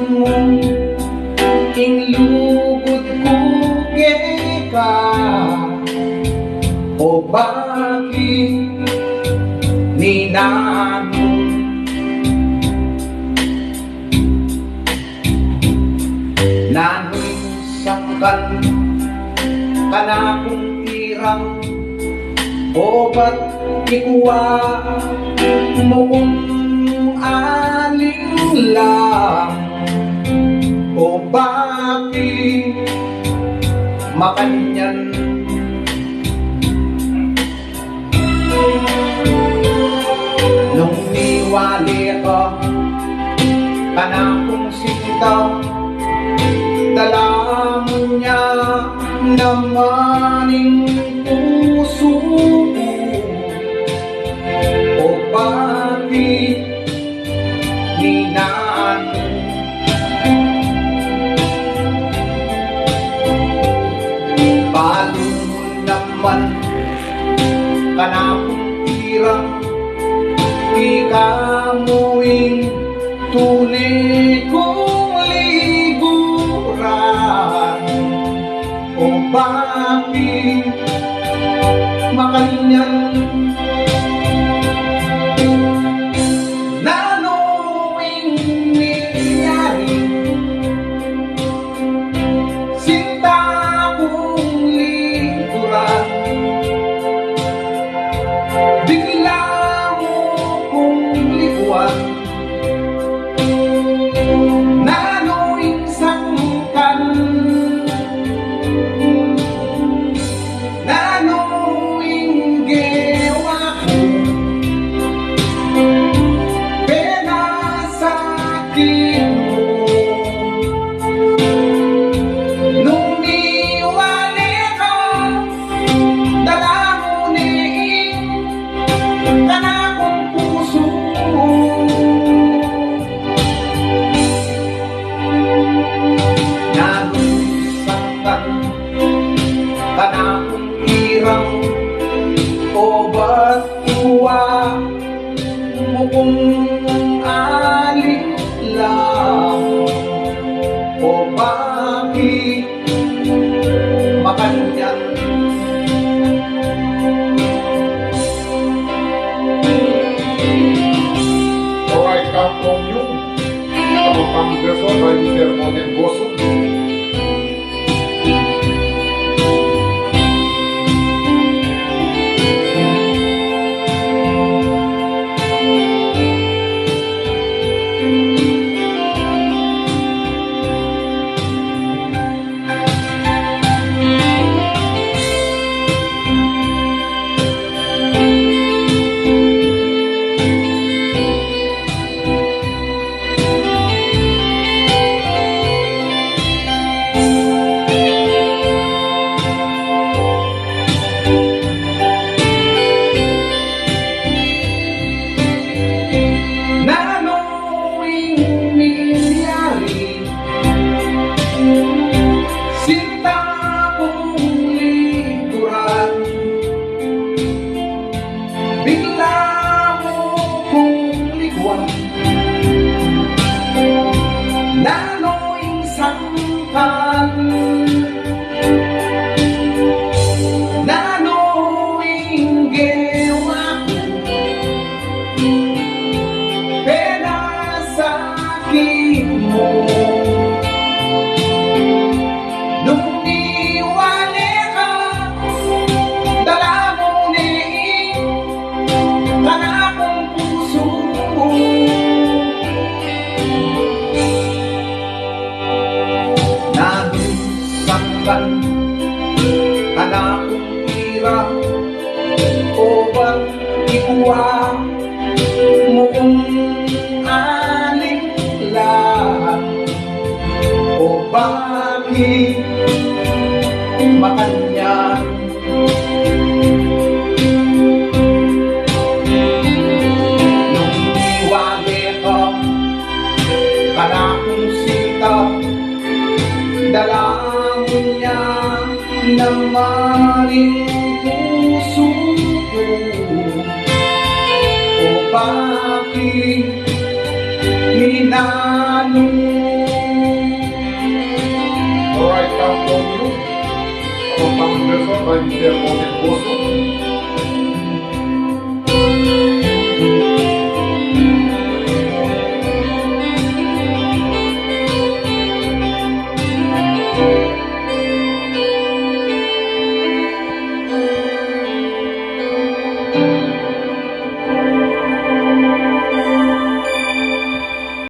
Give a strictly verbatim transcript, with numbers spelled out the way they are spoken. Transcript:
mu ing lugud ku keka, o baki ninanu. Nanu ing sangkan kanakung irang, obat ikua mu kung aling lang, o baki makanyan. Nung miwali ka kanakung sinta, dala mu ne naman ing pusu ku, o baki ninanu. Balu mu naman kanakung irang, ika mu ing tune kung liguran, o baki makanyan. Nanu ing milyari sinta kung liguran, bigla mu kung liguan. Nanu ing sangkan, nanu ing gewa ku, penasakit mu. Nung miwali ka, dala mu ne ing kanakung pusu. Nanu ing sangkan kanakung irang, obat ikua mu kung aling lang, o baki makanyan. Alright, Kampong Yung. Kampong Yung, by Mister Model Boso. Nanu ing milyari sinta kung liguran, bigla mu kung liguan. Nanu ing sangkan, nanu ing gewa ku, penasakit mu. Nung miwali ka, dala mu ne ing kanakung pusu. Nanu ing sangkan kanakung irang, obat ikua mu kung aling lang, o baki makanyan. Nung miwali ka kanakung sinta, dala mu ne naman ing pusu ku, o baki ninanu. Bai mi pergunta e bosu.